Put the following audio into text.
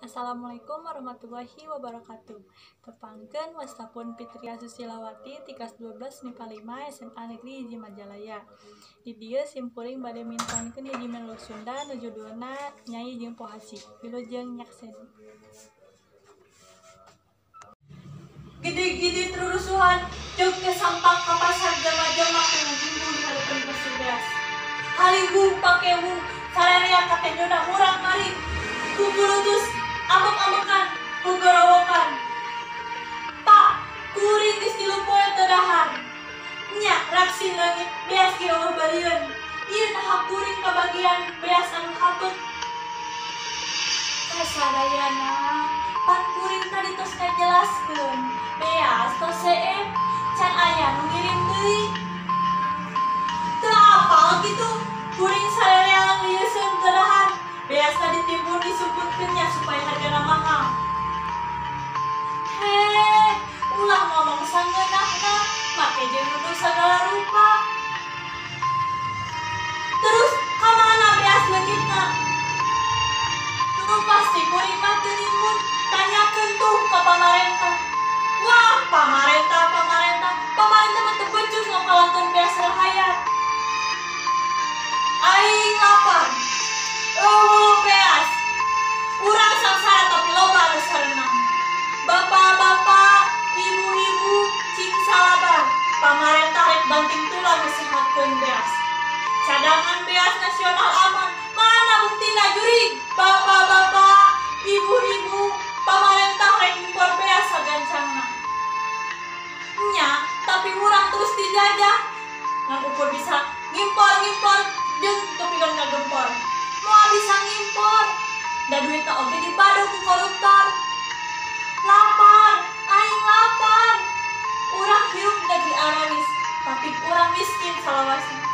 Assalamualaikum warahmatullahi wabarakatuh. Tepangkeun wasta pun Fitria Susilawati ti kelas 12 MIPA 5 SMA Negeri Hiji Majalaya. Di dieu simkuring bade mintonkeun hiji monolog Sunda nu judulna Nyai jeung Pohaci. Wilujeng nyaksen. Gede-gede terurusuhan jog ke sampak ka pasar jama-jama ku ngaginggung di hareupeun pasir beas. Haliwung pakewung sarerea katendona murang maring. Kumpulutus ambek-ambekan gogorowokan. Pak, kuring geus 3 poe teu dahar. Nya raksin leungit beas ge eueuh balieun. Ieu naha kuring kabagian beas anu hapeuk. Kasadayana pan kuring tadi tos ngajelaskeun. Beas tos seep can aya nu ngirim deui. Teu apal kitu kuring sarerea lieuseun teu dahar. Beas tadi ditimbun disumputkeun nya supaya hargana mahal. Heh, ulah ngomong sangeunahna, make jeung nuduh sagala rupa. Terus ka mana beas leungitna? Nu pasti kuring mah teu nimbun, tanyakeun tuh ka pamarentah. Wah, pamarentah, pamarentah, pamarentah mah teu becus ngakalahkeun beas rahayat. Aing lapar. Eueuh beas. Urang sangsara tapi loba anu sarenang. Bapak-bapak, ibu-ibu, cing salabar. Pamarentah rek banting tulang ngesehatkeun beas. Cadangan beas nasional aman. Mana buktina jurig? Bapak-bapak, ibu-ibu, pamarentah rek impor beas sagancangna. Nya, tapi urang terus dijajah. Ngan ukur bisa ngimpor-ngimpor jeung tepikeun kagempor. Moal bisa ngimpor. Da duitna oge dibadog ku koruptor. Lapar, aing lapar. Urang hirup di negeri Aramis, tapi urang miskin salawasna.